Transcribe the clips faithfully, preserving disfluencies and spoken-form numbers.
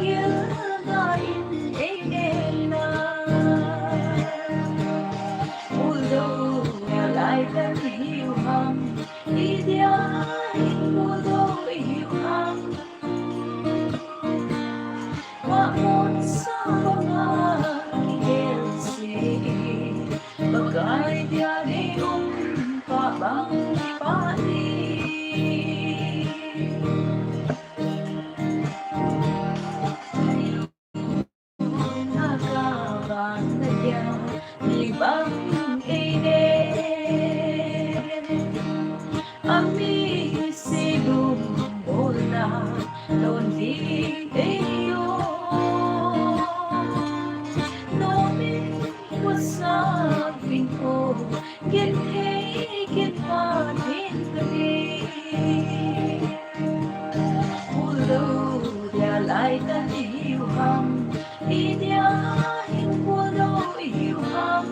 Hilda in ei nena. Ulou, lai tan hiu ham, idia hin ulou hiu ham. Wa mon sa banga kihel se, Pakai dia dei um pa bang pa ni. Ulou dia lai tan hiu ham, idia hin ulou hiu ham.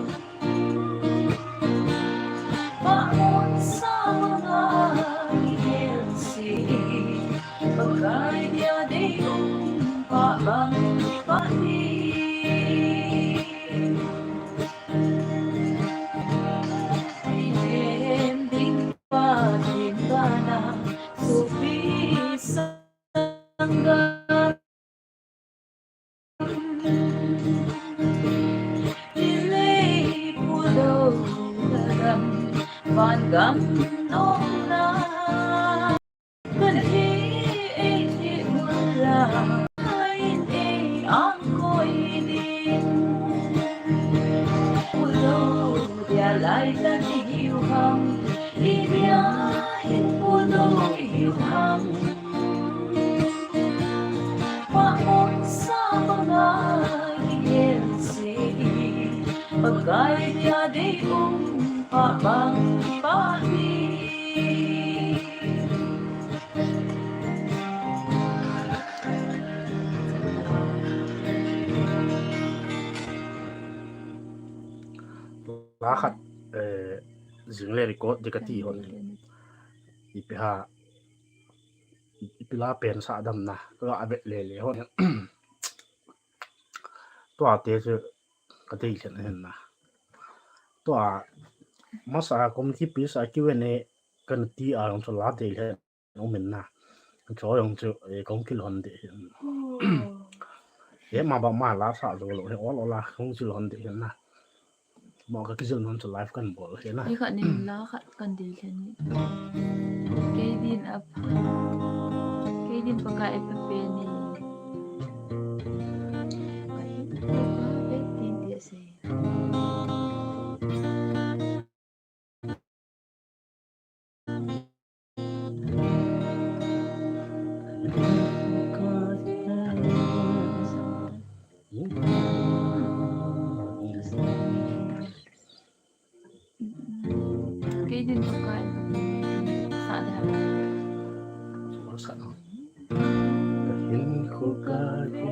Pamon sa banga kihel se, Pakai dia dei um pa bang pa ni. Ei hem ding Pathen bana, sopi sanggam Ilei pulou gam, van gam nona. Kan hi ei hi ula, in ei angkoi din. Pulou dia lai tan hiu ham, idia hin pulou hiu ham. Pamon sa banga kihel se, Pakai dia dei um pa bang pa ni. La khat, eh, jing le record ding kati hon. Ipi ham, ipi la pen sa dam na, ka ga vet le le hon. Tua te chu ka dei lhen hen na. Tua masa committee pi sa Q and A kana ti a jong chu la dei lhen um in na. Chu jong chu, eh, kong kilhon ding hin. He ma ba ma la sa jo lou he ol ol a kong kilhon ding hin na. Mo ka kijil non chu live kan bol hin na. Ei khat nin la khat kan dei lhen ni. Kei din a pha. Kei din Pakai a pha pe ni. Kei din Pakai a pha pe ni. Kei din Pakai. Sa da. Sa da. Hin ko ka ko.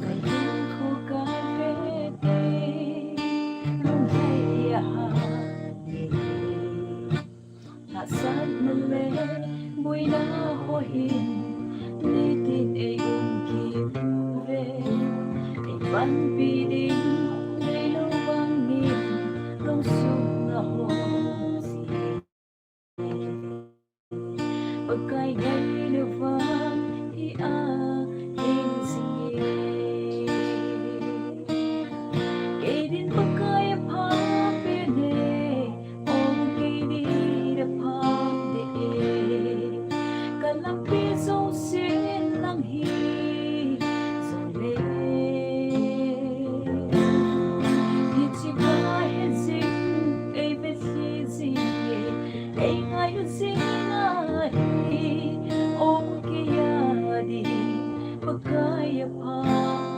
Ka hin ko ka ko. Lungheia ha. Tahsan na le, boina ho hin, nitin ei um kit uve. Ei panpi ding, leilung bang in, lungsung a ho si. Pakai ngaina vang hi a, hin sing e. Kei din Pakai a pha pe ne. Ong kei din a pha de e, ka lampi jouse nang hi jong le. Hiche ka he jing, ei vet jing e, ei ngai jing ahi, ong kei a din, Pakai a pha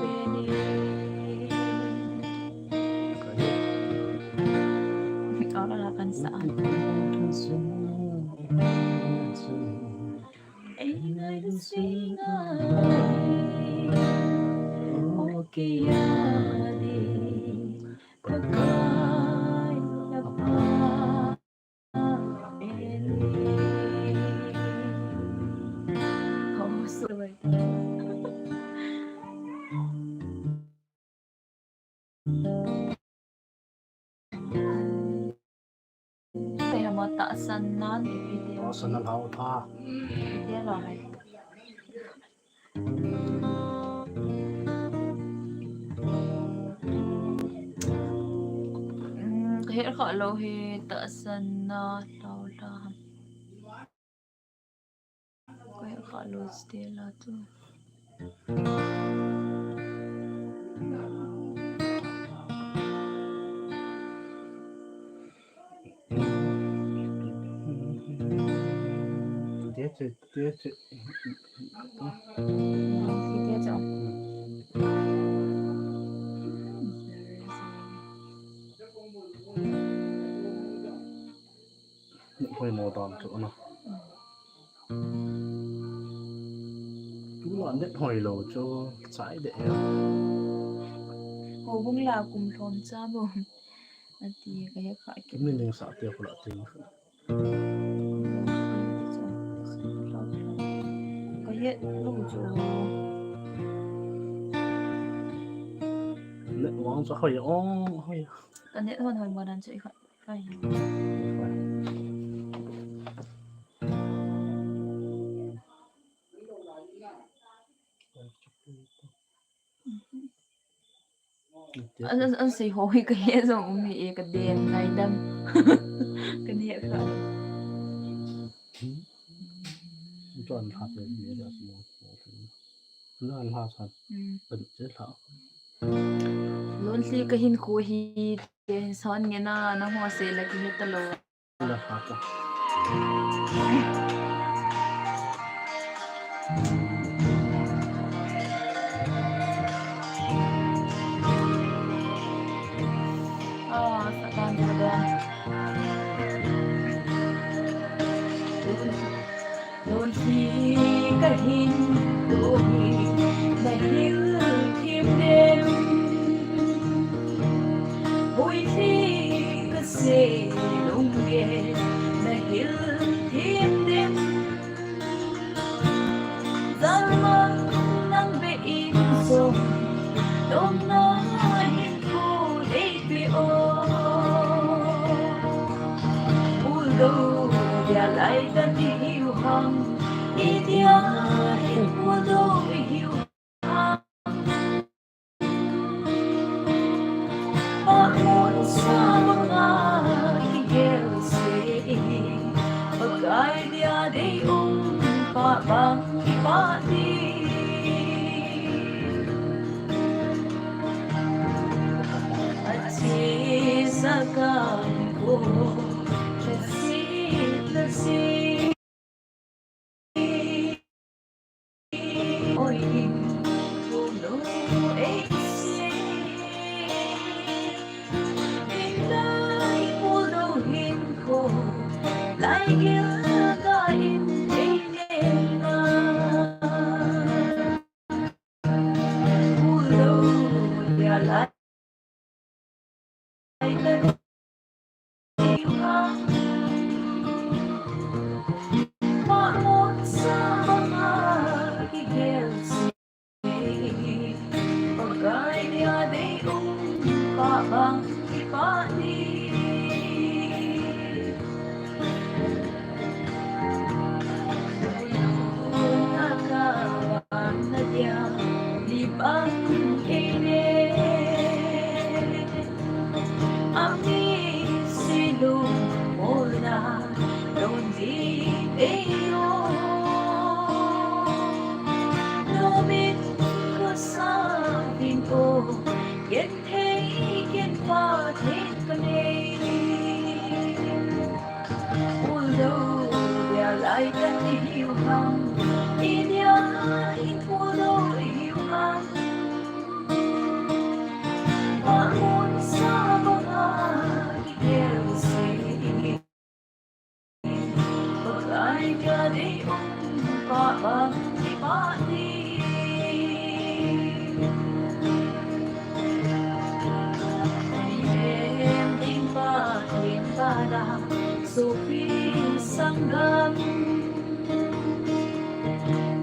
pe ne. Ora la kan sa. Ei ngai du singa. Okay, ya ni. Pakai. Kei hama tahsan nan ipi ti. Tahsan na lhau tha. Ipi ti la hai. Hmm, ka het kha lou hi tahsan na lhau la. Ka het kha lou Stella tu. Tia chu, tia chu. Tia chu. Hoi mo dan chu na. Tula net hoi lou chu chai de. Houbung la kum lhom cha bo. Ati ka he kha ki. Ni ning sa te ko la te. Ka he lou chu. Net wang chu hoi ong hoi. Ka net hon hoi mo dan chu i kha. Kai. An, an, an sei ho hi ka he jong um hi e, ka den ngaidam. Ka ne kha. Chuan lha te ni da si. Chuan lha sa. Hmm. Kan che lha. Lonely ka hinkho hi te hin son nge na, nangho sei la ki he ta lou. La pha ka. Ah, Satan, Satan. Lonely ka hinkho hi, na hil thim dem. Hoilhi ka sei lungge, na hil thim dem. Jalmang nang be in song, dom na hinkho dei pe o. Buldo dia lai ta ni hiu hang, i dia hin buldo hiu hang. Pahmun sa banga kigel se, Pakai dia dei um pa bang kipah di. Achi sa ka ko, chasi, chasi. Ami silung mona don di eyo. No mit ko sa din ko ken thei ken pa thei ko nei. Uldo ya lai kan ni hiu hang idia in uldo hiu hang. Sopi sanggam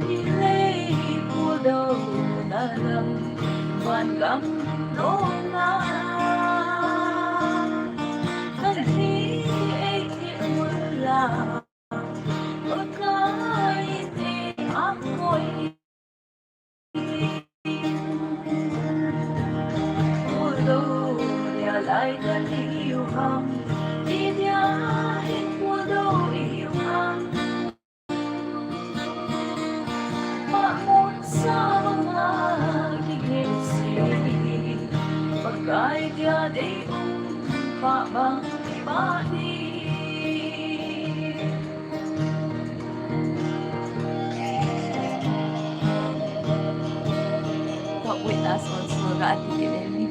Ilei pu do na lam van gam do na. Kan hi ei Ba bang ba di. Talk with us also, ga ati kit e mi.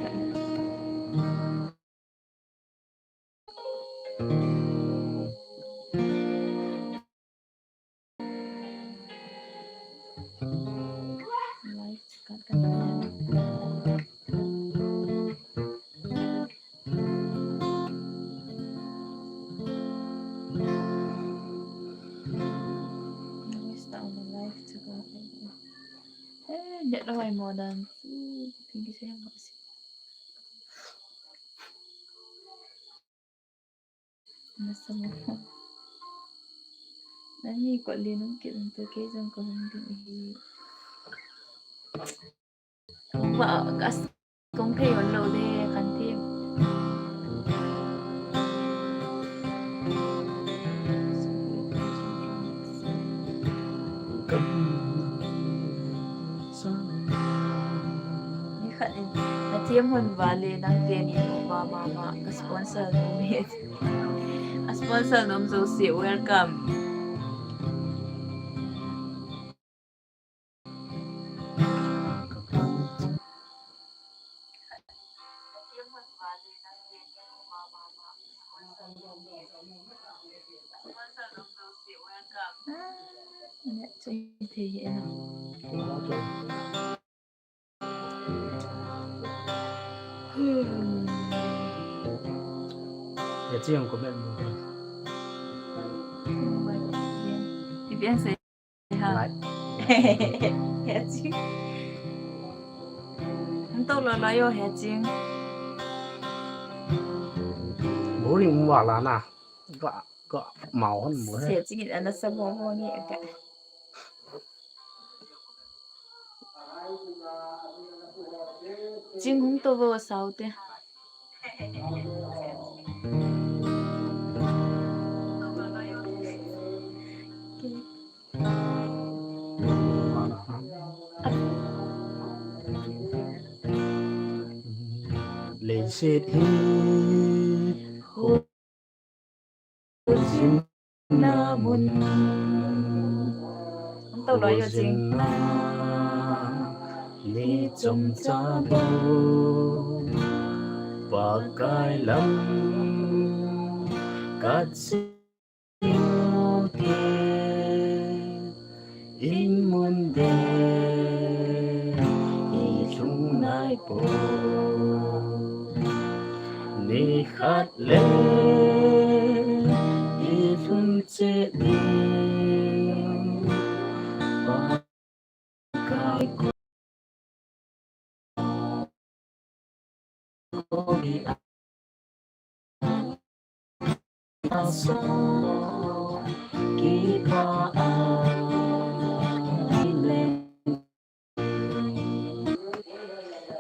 Life kat kan. Nangis ta ang life chaka. Eh, net lawai mo dan. Pinky sayang kasi. Nasa mo. Nani ko linung kit nto ke jong ko hung ding hi. Ba kas kong thei hon lo de kan thei. Ni khat in na thiam hon vale nang te ni ba ma ma ka sponsor no mi. A sponsor nom jouse welcome. Hmm. Ya, chiang ko ben mo. Ipian se ha. Lai. He ching. Nto lo lo yo he ching. Boring mo la na. Ga ga mau hon mo he. Se ching in ana sa mo mo ni ka. Ching hung to vo sao te. Leiset hi ho jin na mun. Hung to lo yo ching. Ni chom cha bo. Pakai lam kat si te. In mun de i lhung nai po. Ni khat le i lhun che ding. Pakai ko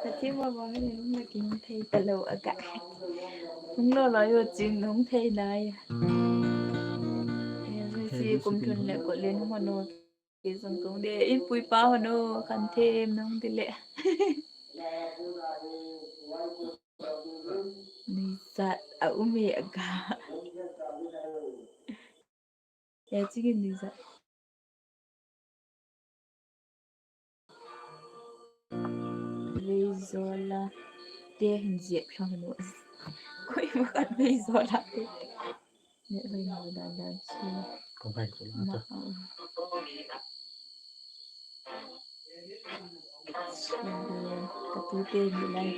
Pathian vang vang in na kihung thei talou a ka. Hung lo lo yo ching hung thei nai. Hei si kum thun le ko le hung no. Kei jong kong de, in pui pa ho no, kan them nong de le. Nuijat a um e a ga. Ya ching in nuijat. Veijola te hin jep lhon no. Koi ma kan Veijola te. Neh vai nau dan dan chu. Kong hai ko la ma ta. Ka tu te ni lai.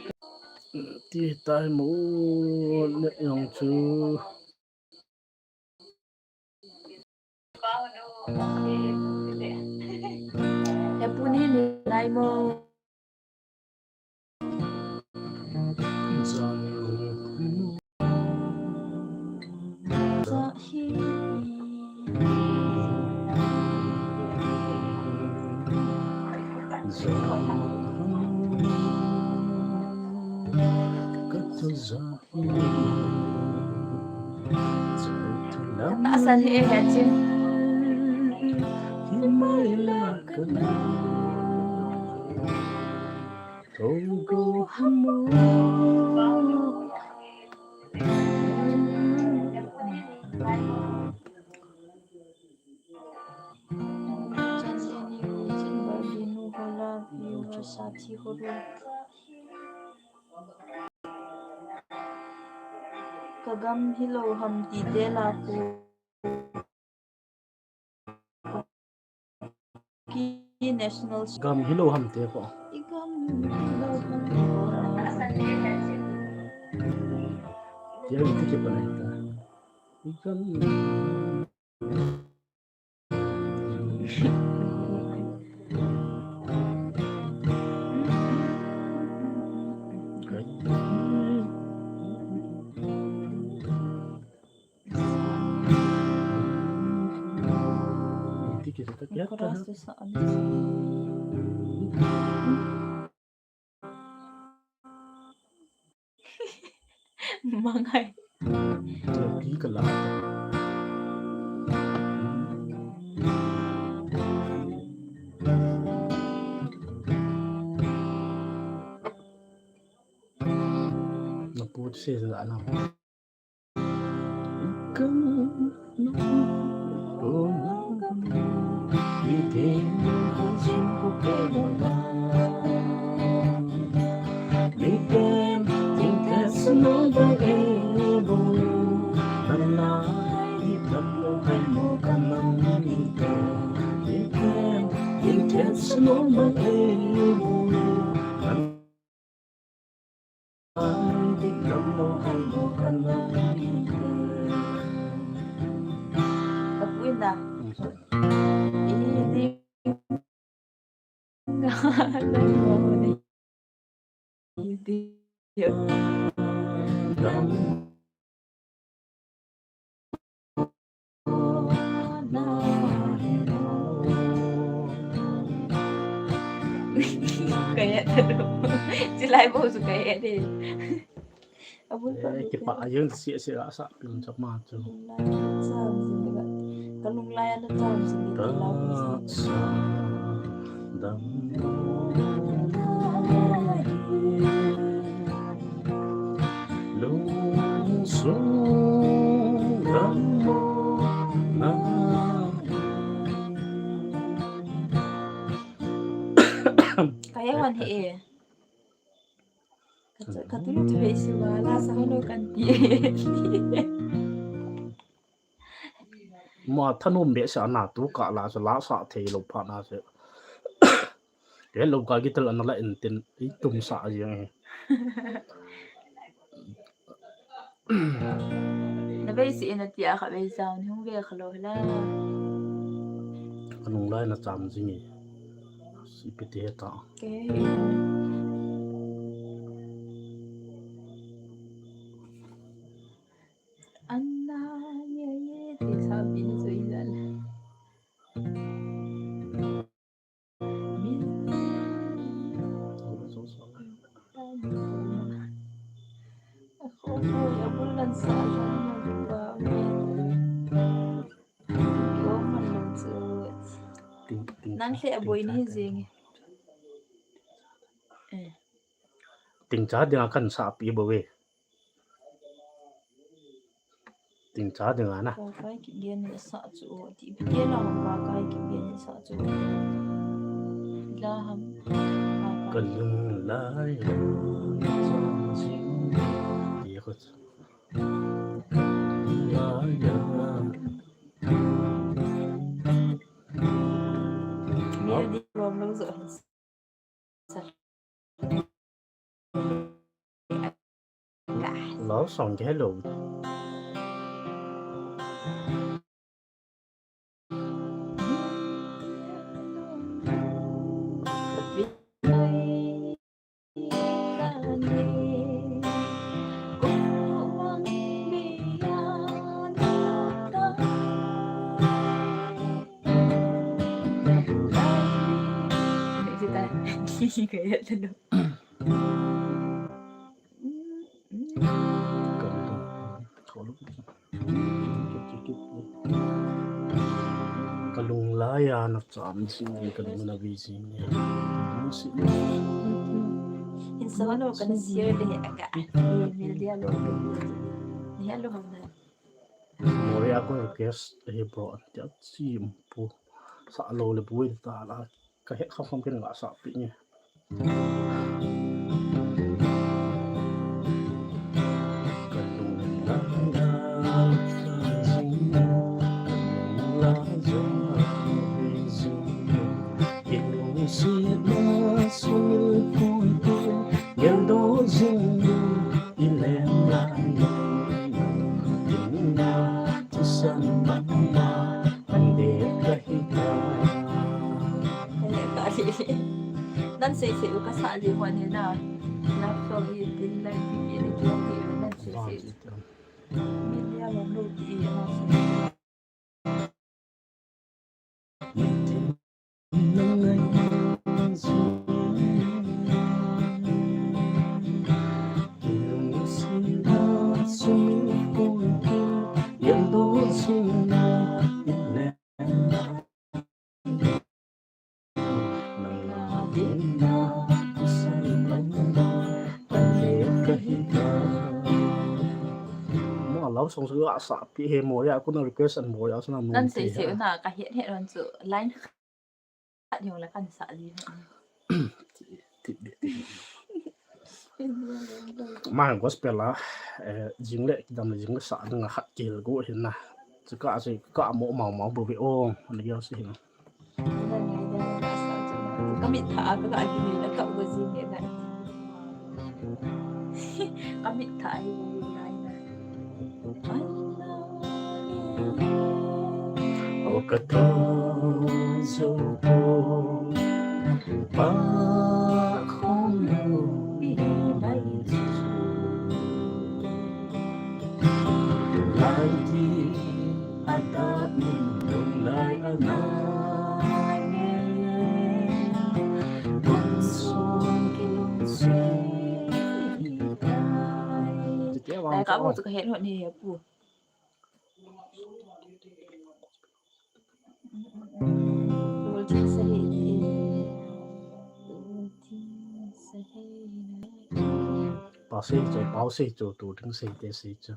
Ti tai mo neh jong chu. He pu ni ni lai mo. Tahsan hi e he ching. thi ho ru. Ka gam hilou ham ti te la ko. Ki national gam hilou ham te ko. I gam hilou ham te ko. Ti a ti ki pa na ta. I gam. Mangai. Ti ka la. Na pu se la na. Ka pu in da. Idi. Kaya tadu. Silai bo su kaya de. Abul pa. Eh, kipa ayun si si rasa pin chama chu. Kalung lai ana cham si ni la. Kaya wan he e. Ka tu tu he si wa la sa hano kan ti. Ma thanom be sa na tu ka la sa la sa thei lo pha na se. Ke lo ka gitel ana la in tin i tum sa jeng e. Na bei si ina tia ka bei sa ni hung be ka lo la. Ka nung lai na cham jing e. Si piti he ta. Ke. Anna ye ye ti sa bin so ilal. Nang le aboi ni jing. Eh. Tingcha dinga kan sa pi bo ve. Tingcha dinga na. Ka kai ki gen ni sa chu ti pi ke la ham ka kai ki gen ni sa chu. La ham. Ka lung lai. Ye ko. Ye di rom lo zo. Love song ke hello. Ka lung lai a na cham jing e, ka lung na vi jing e. Hin sa no ka na share de he aka. Mil dia lo. Ni hello ham na. Mori a ko request he bro an tia chi pu. Sa lo le bui ta la. Ka he kha kham ken la sa pi ni. Nan sei sei u ka sa li mo ni na. Love song i tin lai ti ki ni ki ni nan sei sei. Min ya lo no ki i na sei. Mo love song su a sa pi he mo ya, ko na request an mo ya, sa na no. Nan sei sei na ka het het ron chu line khat jong la kan sa li. Ti, ti, ti. Ma gospel a, eh, jing le kidam le jing le sa ding a khat kel go hin na. Chu ka sei ka mo mau mau bo ve o, ni ya sei hin. Ka mit tha a ka ga hi le ka u ga jing le na. Ka mit tha a hi le na. O ka thong so po pa khom lo pi mai chu. Lai ti a ta min dong lai a na nge. Kun song ki lung si tai. Lai ka mo chu ka het hon ni he pu. Pau sei chu, pau sei chu, tu ding sei te sei chu.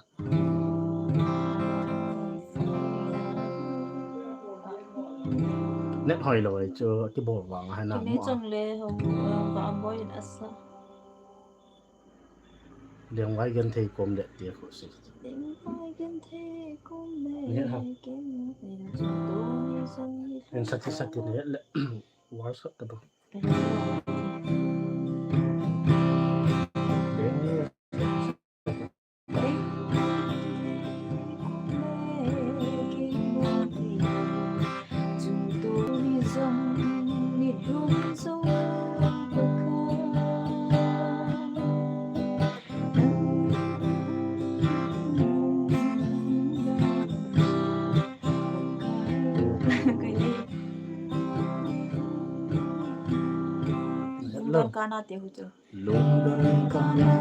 Net hoi lo chu, kibol vang hai na. Kini mo. Chung le hong, eh, ba boi in asa. Lengvai genthei kom le tia ko si. Lengvai genthei kom le. Ni ha. Ken ni sati sati ni le. Worship ta ba. Lungdon kana te hu chu. Lungdon kana,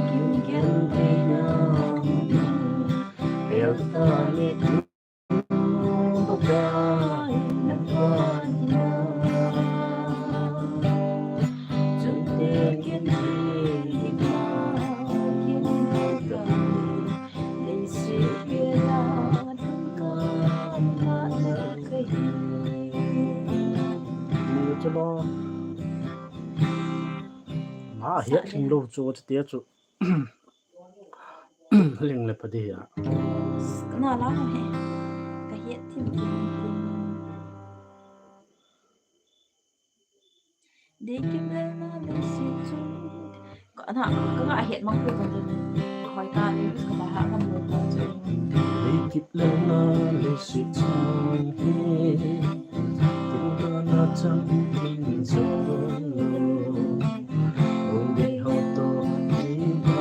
kin kin te na, el ta ni tu. Ni chu lo. Ma hiat thim lo chu, chu tia chu. Ling le pha di a. Na la he. Ka hiat thim thim thim. Dei kip le na le si chu. Ka na, ka nga hiat mang ko ka tu. Hoi ta le ka ba ha ngam lo ta chu. Dei kip le na le si chu. Kin ka na chang kin chu. Ong dei ho to ni ba.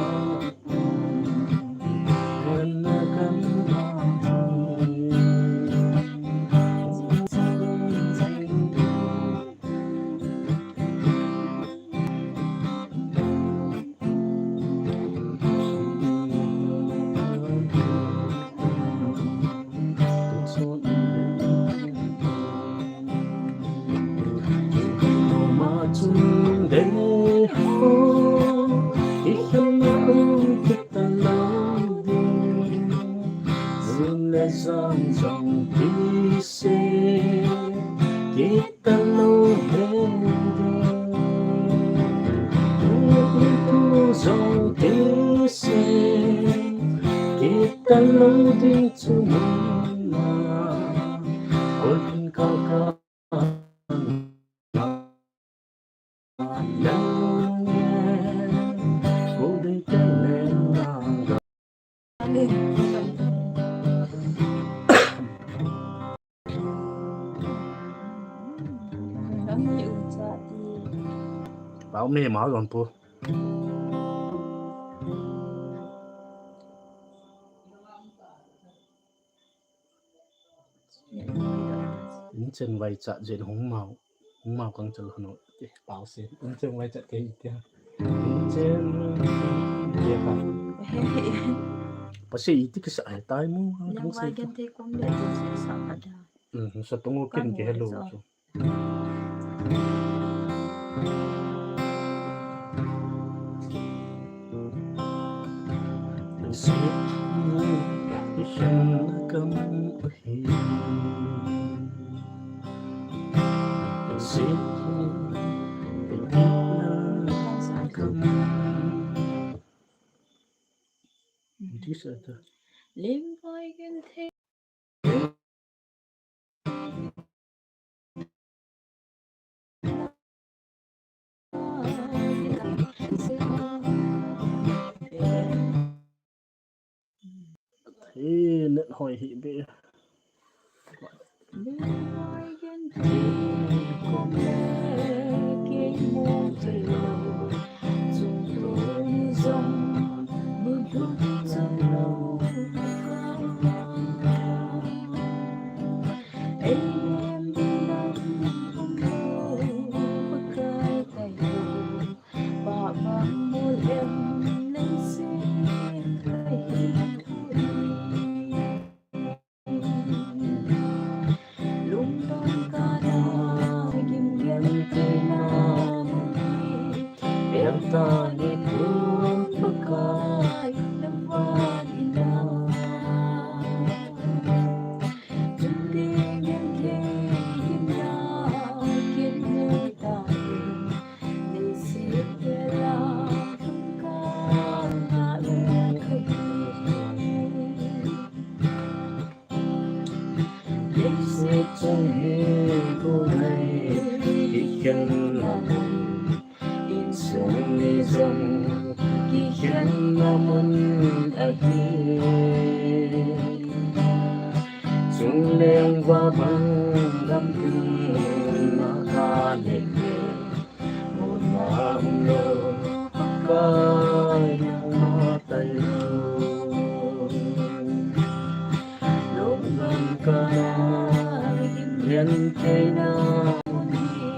Tan lo ding chu muna, ol in ka ka na, lang nge, ko dei tan le na ga. Pau me ma lon pu. Inchen vai cha jen hung mau, hung mau kang chal hanu. Pau se, inchen vai cha ke itia. Inchen ke ka. Pasi iti kisa ai tai mu. Yang vai kan te kum de tu se sa pada. Hmm, sa tungu kin ke hello. Hi net hoi hi be. Chungleng va bang lam tin na ka le le, muna um lo, Pakai nangma tai lo. Lungdon kana, gimlen keina mun hi,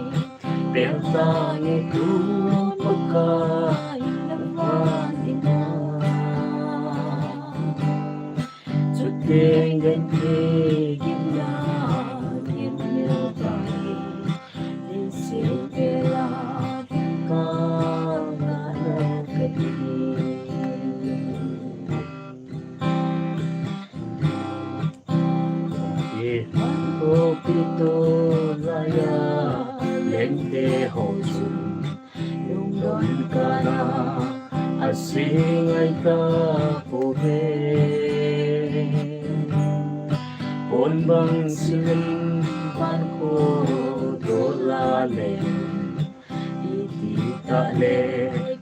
pel tange tu Pakai nangma ina. Chuteng gante gimna gimna tange, lungset pela kanga lo kati. Ye, ko pito laya lengte ho chun, lungdon kana, asing ai ta pove. Pon bang silim pan ko dola le, iti ta le,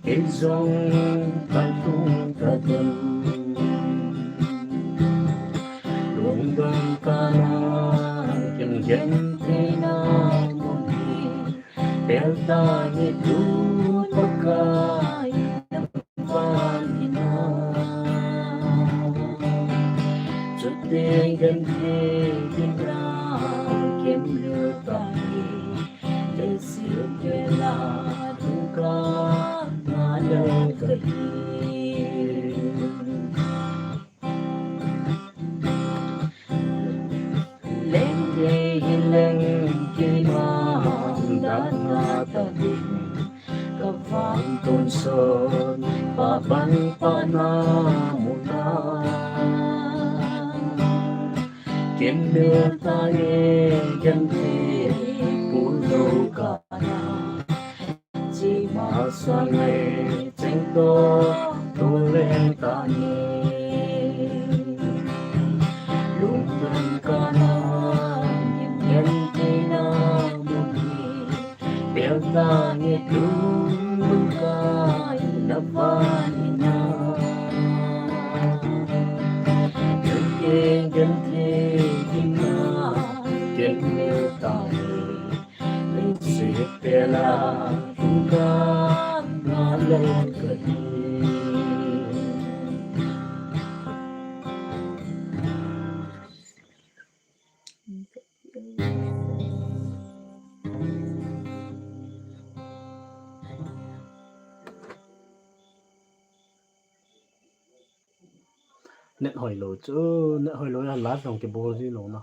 kei jong kan tung ta ding. Lungdon kana, gimlen keina mun hi, pel tange tu Pakai nangma ina. Chuteng gante gimna gimna tange, lungset pela kanga lo kati. Leng kei hi leng kei ma, dan na ta ding, ka vang tonsot, pa bang pa na muna. Gimna tange gante, pul lo kana. Chi masa ngai cheng to, tu leng tange. Net hoilou chu, net hoilou a live jong kibol ji lou na.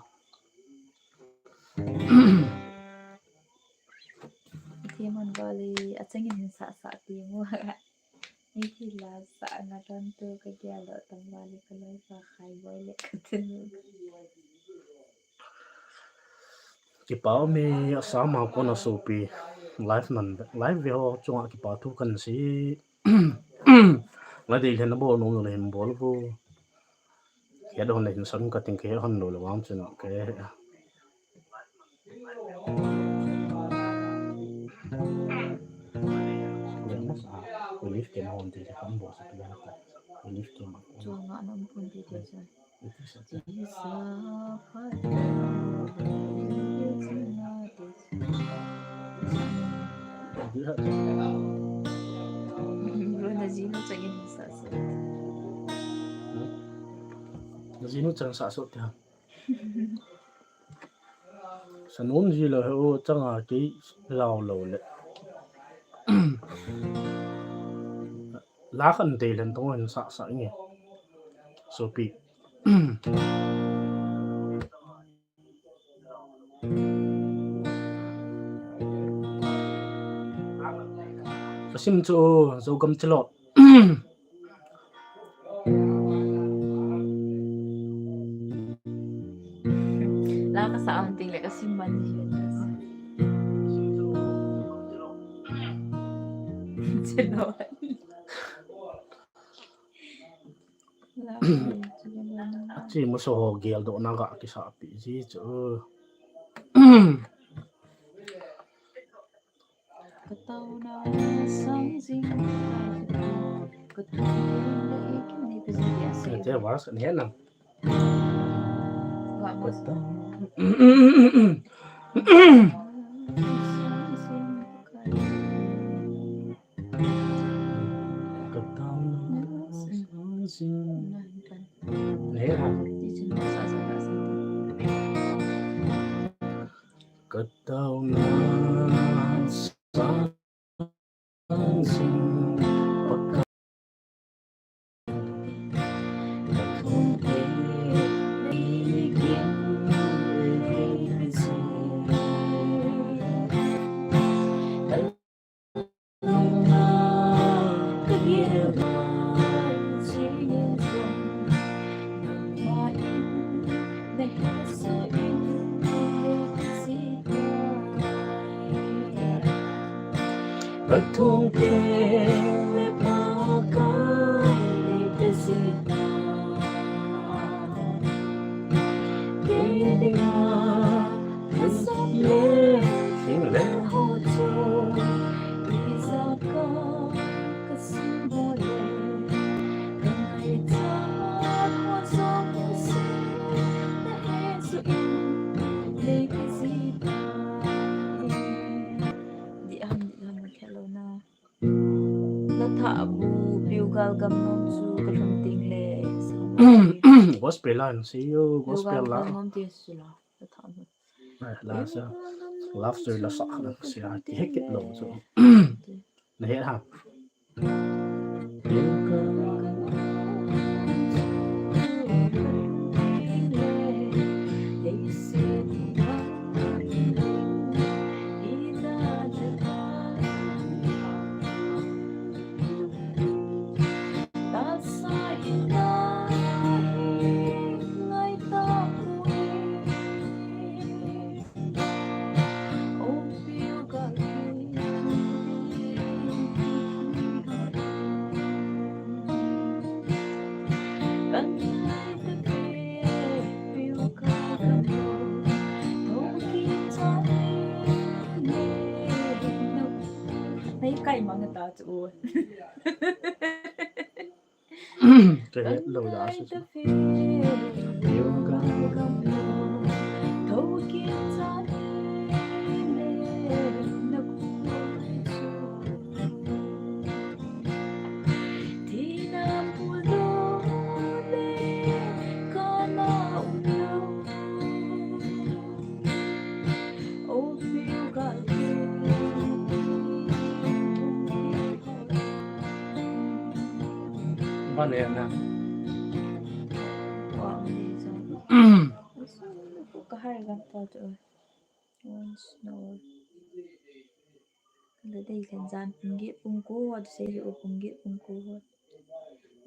Ti man vale, achangin hin sah sah ti mo. Ni ti la sa nga tan tu ka dia lo tam vale ka loi pa khai boi le ka tin. Kipa um e, asama kona sopi. Live man, live ve ho chunga kipa thu kan sei. Nga dei lhen bol nom le hin bol vo. Kei don le hin sang ka ting kei hon lo le wang chen kei. Relief camp hon ti kan bol sa tu ha. Relief camp. Chunga nam pun ti ti sa. Najinu chang sah sah te. Sanun ji lo he o changa kei lau lo le. La kan te len tong hen sah sah nge. Sopi. Ka sim chu Zogam Chilot. La ka sa ang ting le ka sim man ji. Chilot. Achi muso ho gel do na ga kisa pi ji chu. Ka tau na sang jing. Ka tau na ikin ni ka jing ya se. Te was kan hen lang. Wa mo. Ka tau na sang jing. Ka tau na sang jing. Gospel line, see you, gospel la. Ai, la sa, love story la sa, la sa, ti hek lo so. Na he ha. Ka het lou a si. Bale na. Ka har gam pa tu. Once more. Le dei len jan pung get pung ko, sei u pung get pung ko.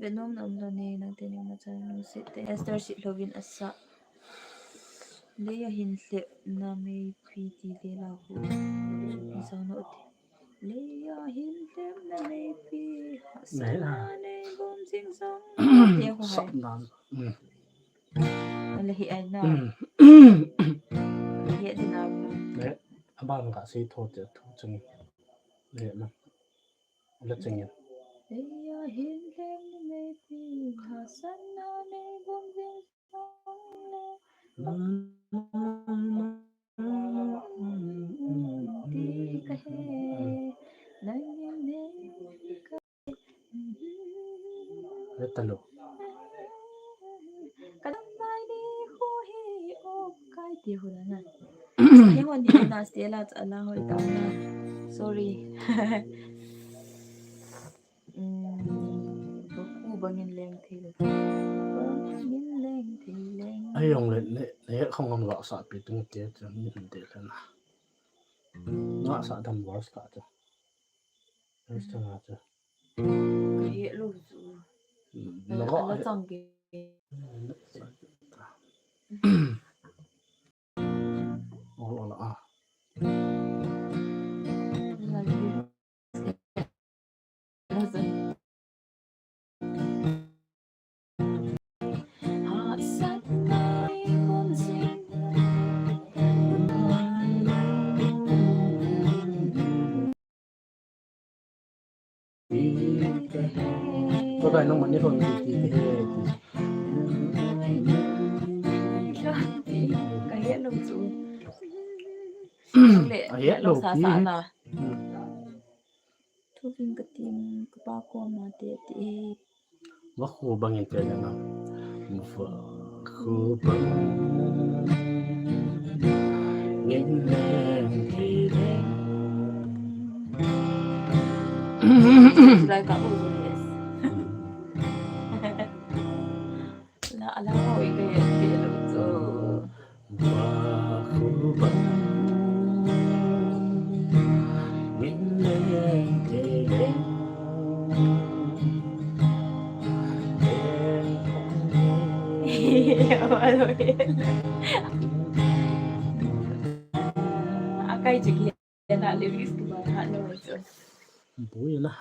Ve nom na um lou ne, nang teni ma chan nu se te. Esther Sitlhou vin asa. Leia hin lhep na meipi ti le la hu. Ni sao no te. Leia hin lhep na meipi. Sa na nei bom sing song. Te hu hai. Sa na. Mm. Ala hi ai na. Mm. Hi di na. Le, aban ka si tho te tho chung. Le na. Le chung ya. Leia hin lhep na meipi. Sa na nei bom sing song le. Ti ka he, nang in ne ka. Ve ta lo. Ka dam mai ni hu hi o kai ti hu la na. Ni hu ni na Stella cha la hoi ta na. Sorry. Umm, vaku bangin leng thei le. Bangin leng thei leng. Ai jong le, ne, ne khong ngam ga sa pi tung te, te, ni hon te le na. Nga sa dam verse ka te. Verse ta nga te. Ka he lo chu. Umm, na ga la he. Chang ke. Ol, ol, ah. Ko kai nong mani hon ti ti he ti. Ka he lo chu. Le, a he lo sa ti sa he. Na. Hmm. Thu vin ka ting ka pa ko ma te ti. Vaku bangin te le na. Vaku bangin leng te leng. Lai ka u yes. La ala ho i ke ke lo to. Vaku bangin leng te leng. Akai chiki na lyrics ki ba ha no so. Bui la.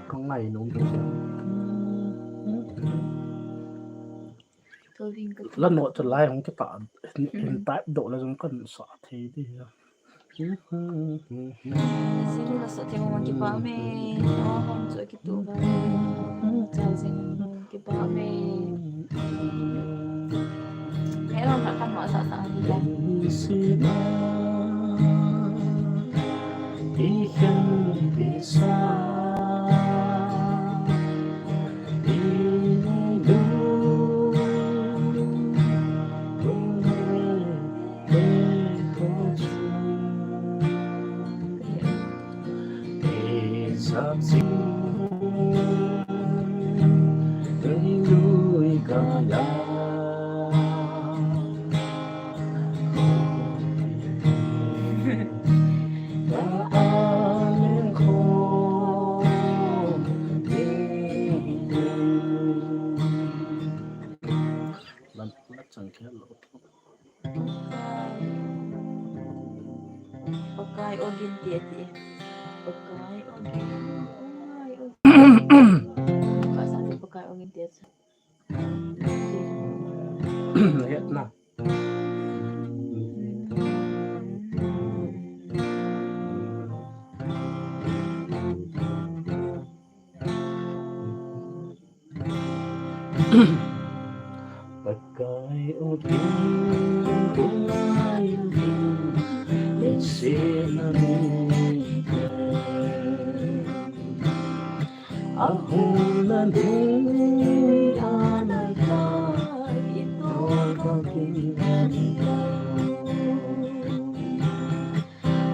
Ka ngai nom chu. Tua vin ka la no chu lai hung kita, hin, hin type doh la jong kan sa thei di. Zinu la sa thei mo kipa me. Oh, hom chu kitu ba. Cha zin. Kipa me. Hello, nak kan mak sa sa lagi ya. Pakai ogin ti ati. Pakai ogin. Pakai ogin. Pakai ogin ti ati. Lihat na. Pakai o, kin, kin, kin, kin, kin, kin, kin, kin, kin, kin, Ahung nan hung anai ta, ito ka kin.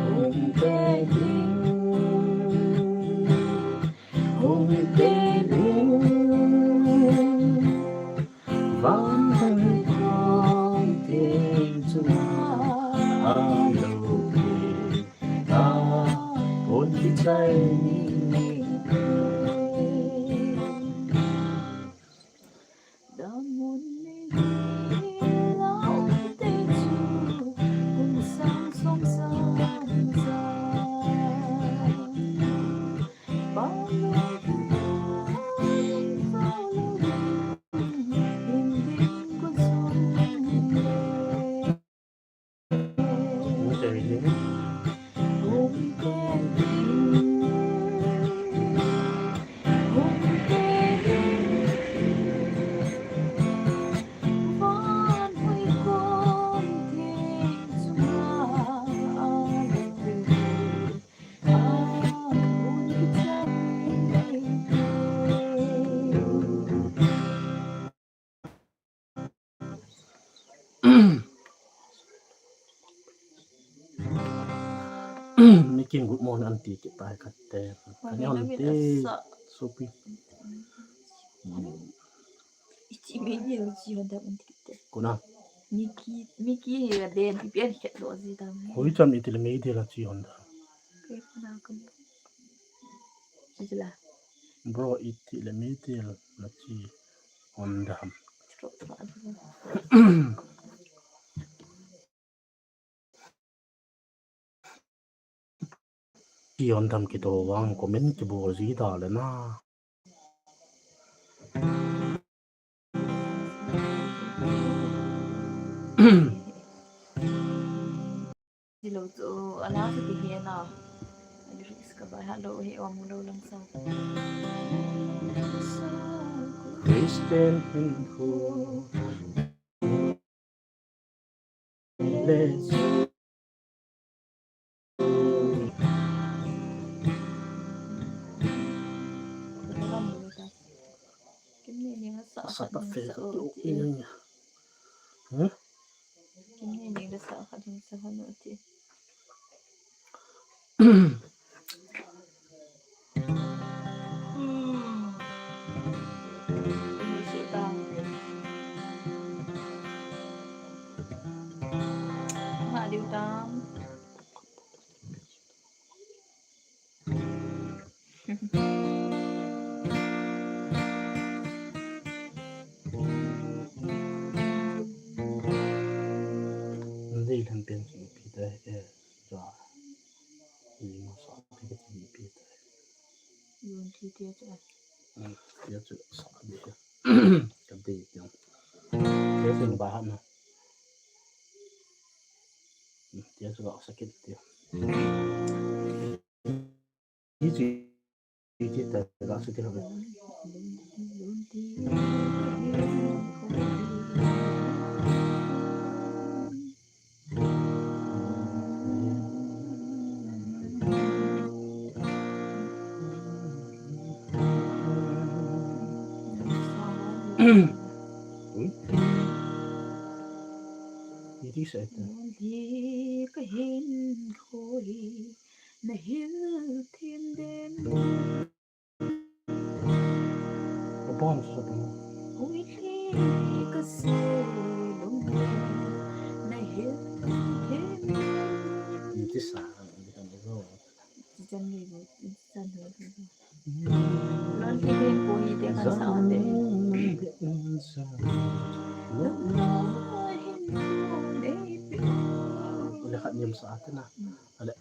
Hung te ding, hung te ding. Van hoi kon theng chunga alopi ta, pon kichai ni. Damun ni lau te chu, kum sang som sang sa. Mikin good morning aunty kiti kate. Kani aunty sopi. Ichi mi ni lo chi honda aunty kiti. Kuna. Miki, Miki ni la den pipian khet lo ji dam. Hoi cham iti le mi de la chi honda. Ke kuna kum. Iti la. Bro, iti le mi de la chi honda. Chiro chiro. Chi hon tham kito vang comment kibol ji da le na. Hello to, ala sa ti hi na. Lyrics ka ba hello hi om lo lang sa. Christian hin ko. Ndei lhan pen chu ipi ta he, eh, ja. I ma sa pi ka ti ipi ta he. Yun ti ti cha. Hmm, ti cha sa bi. Ka dei ti. Ti cha ba ha na. Hmm, ti cha ga sa kit ti. Iti, iti ta ga su ti lo. Ui. Iti sa ita. Ka hin khoi. Na hil thim den. Ka bon sa ta. Ui le ka se lung. Na hil thim den. Ni ti sa, ni kan ro. Ti chan ni ro, ti chan ro. Lon ki den ko ni te kan sa de. Le khat niam sa ta na. Ale.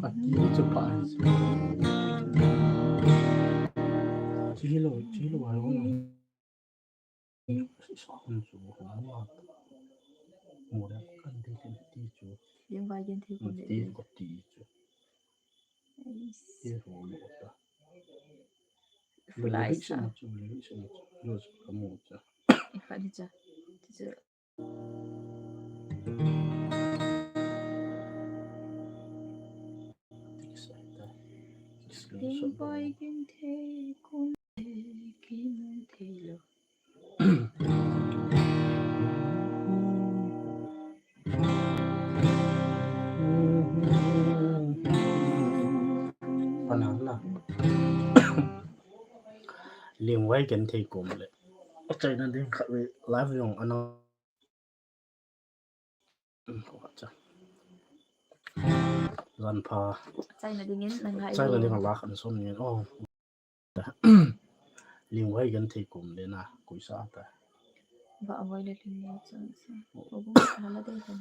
Ati chu pa. Chilo, chilo, ai, ona. Sa hun chu, hoa. Mo da kan de kan ti chu. Lim vai gen thei kon de. Ti ko ti chu. Ti ho lo ta. Fulai sa. Lo sa mo cha. Kha ni cha. Ti chu. Lim vai gen thei kon de, gen thei lo. Panang la. Lim vai gen thei kon le. Achaina ding khat ve live jong ana. Jan pha. Achaina dingin, nang hai. Achaina ding la khan som ni. Oh. Lim vai gen thei kon le na, koisa ta. Ba voi le lim mo chan sa. Ko bu sa la dei kan.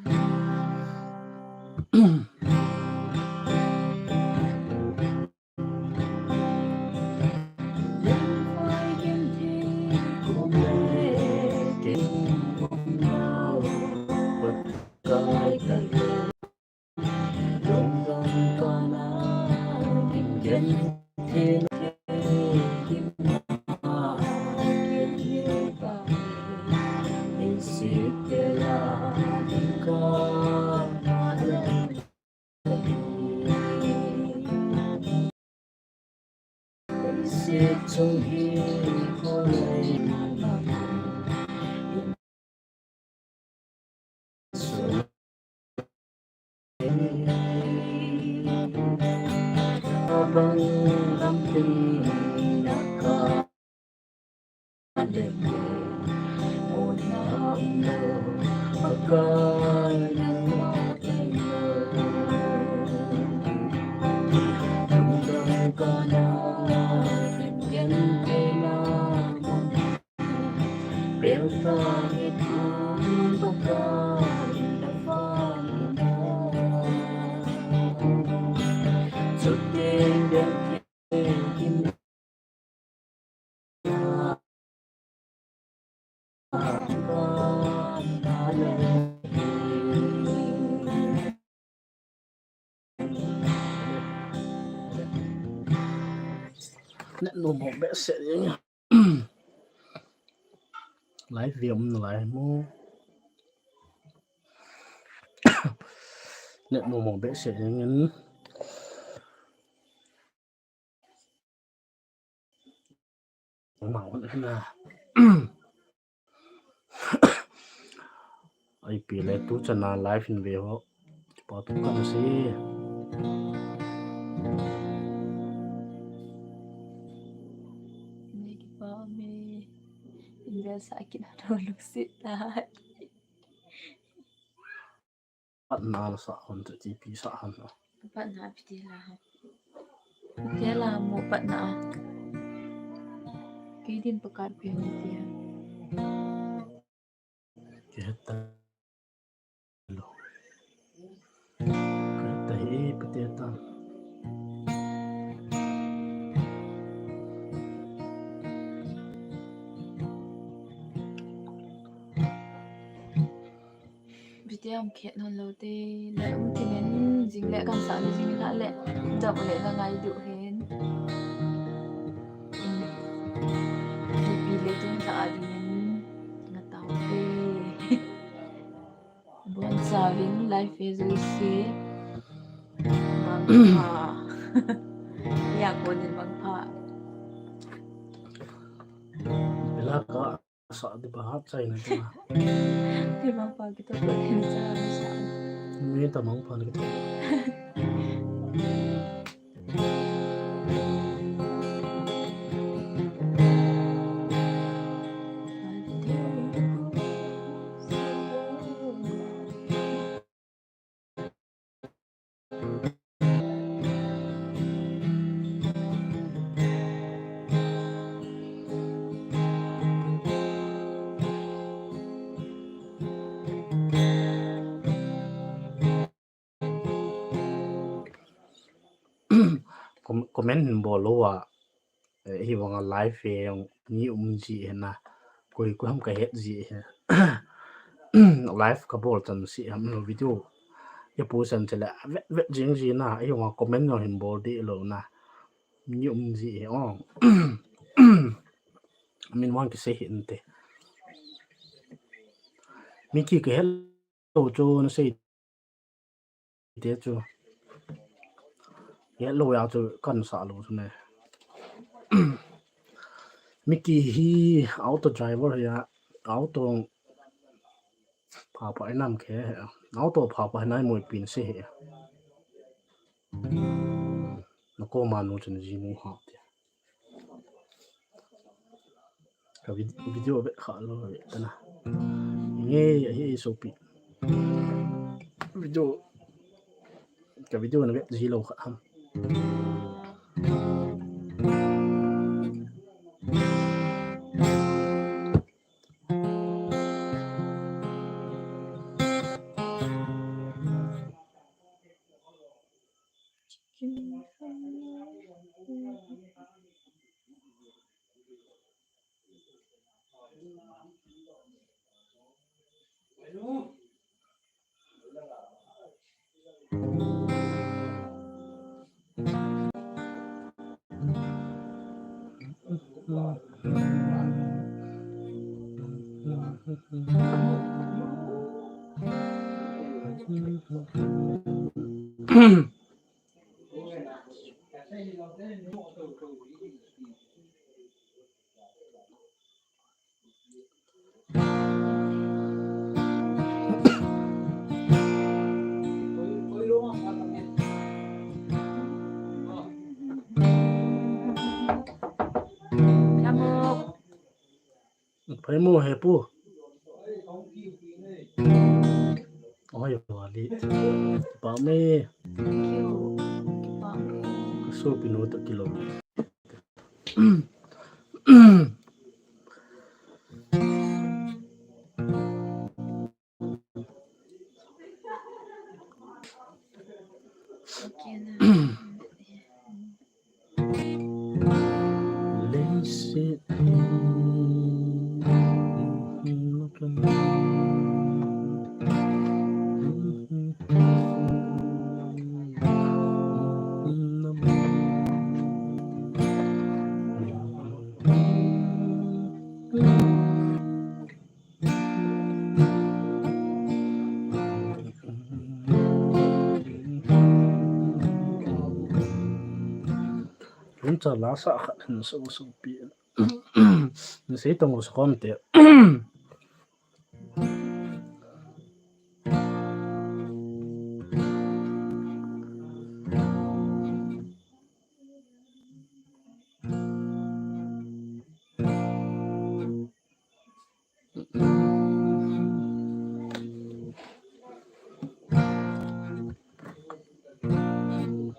Net nuam behseh jeng. Live ve um nalai mo. Net nuam behseh jeng in. Ama hon hina. Ipi le tu chana live in ve ho. Kipa thu kana sei. Me kipa me. Invest a kin ha lo lungset ta. Patna la sa hon te T P sa hon. Patna pite la ha. Pite la mo patna. Kei din pakat pe ni tia. Kei ta lo. Kei ta hi pite ta. Video um khet non lo te, le um thim in, jing le kan sa le jing la le, jam le la ngai diu hen. Pi le tung sa a ding in, nga tao te. Bon sa vin life is easy. Bang pha. Ya ko din bang pha. Bila ka Sa di ba hat chai na ka. Di ba pa kita ko din sa sa. Ni ta mang pa ni kita. comment hin bol lou a, eh, hi vanga live e jong ni um ji he na, koi koi ham ka het ji he. Live ka bol chan si ham video. Ya pu san chele vet vet jing ji na, hi vanga comment jong hin bol di lou na. Ni um ji he ong. Min vang kisei hi inte. Mi ki ka het lou chu na sei te chu. Hello ya chu kan sa lou chu ne. Mi ki hi auto driver ya, auto pha pha inam khe, auto pha pha nai moi pin se he. Na ko ma nu chun ji nu ha te. Ka vid-, video vet kha lou vet ta na. Nge, ahi sopi. Video. Ka video na vet ji lou kha ham. Phai mo he pu. Oi, wali. Kipa me. Thank you. Kipa me. Ka sopi nu toh kilou. Lungcha la sa khat hin so so pi. Ni sei tong so kom te.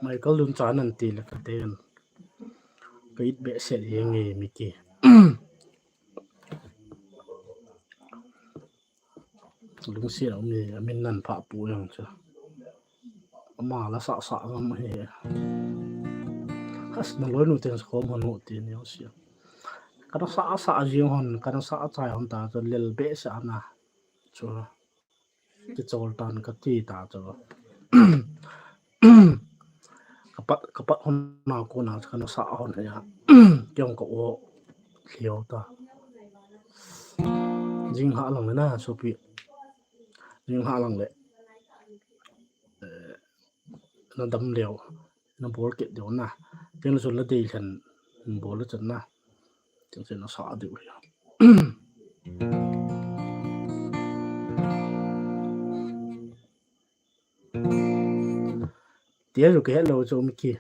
Michael Lun chan an ti le ka ten. Ka it behseh jeng e Mickey. Lungset a um e, amin nan pha pu jong chu. Ama la sa sa ngam he. Has na loi nu ten sa khom hon ho ti ni ho sia. Kana sa sa jeng hon, kana sa chai hon ta chu lel behseh ana. Chu. Kichol tan ka ti ta chu. Ka pat, ka pat hon na ko na chu kana sa hon ya. Kiong ka o lheo ta. Jing ha lang le na sopi. Jing ha lang le. Eh, na dam leo. Na bol kit deu na. Tin sun la dei lhen bol le chan na. Tin sun na sa deu ya. Tia ju ke hello chu Mickey.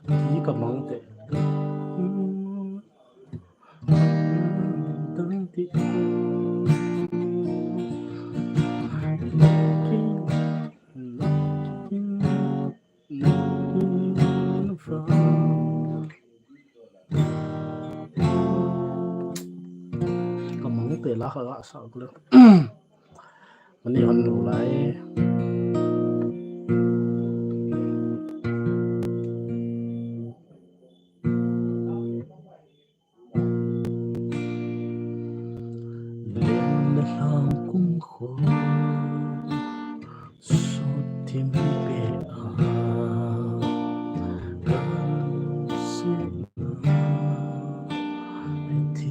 Ati ka mang te. Ka mang te la ka ga sa ko le. Mani hon lo lai. Len le hlam kum kho. Sutim pe a. Kan se na. Ti.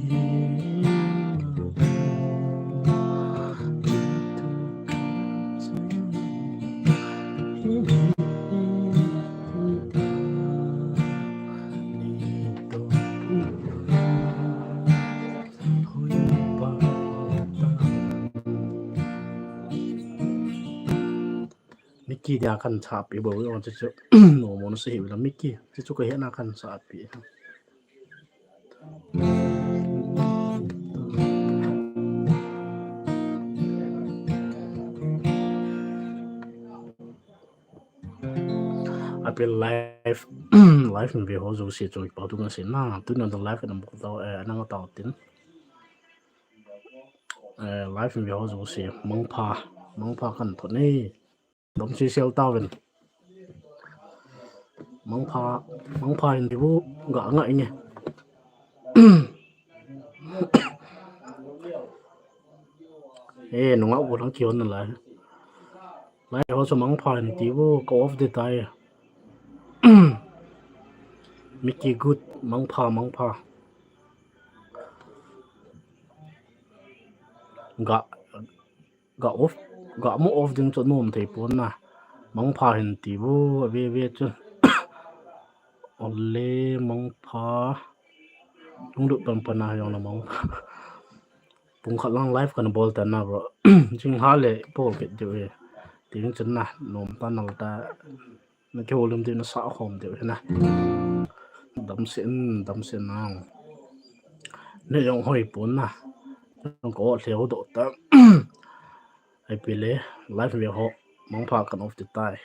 Miki dia kan chap i bo on chu chu. No mo no se hi la Miki chu chu ka he na kan chap i. Api live, live in ve ho jouse chu pa tu na se na, tu na live na mo ta, eh, na ta tin. Eh, live in ve ho jouse, mangpha, mangpha kan thot nei. Dom si sel ta ven. Mangpha, mangpha in diu ga nga inge. Eh, nunga u lang ki on lai. Lai ho so mangpha in diu ka off de tai. Miki good, mangpha, mangpha. Ga, ga off, ga mo off ding chu nom thei pon na. Mangpha hin ti bu, ve ve chu. Ole mangpha. Lunglut pan pan na jong na mangpha. Pung khat lang live kan bol ta na bro. Jing ha le bol kit diu e. Ting chun na nom ta nal ta. Na kihoulim diu, na sah khom diu hi na. Damsen, damsen nang. Ne jong hoi pon na. Jong ko lheu doh ta. Ai pi le, live ve ho, mangpha kan off ti tai.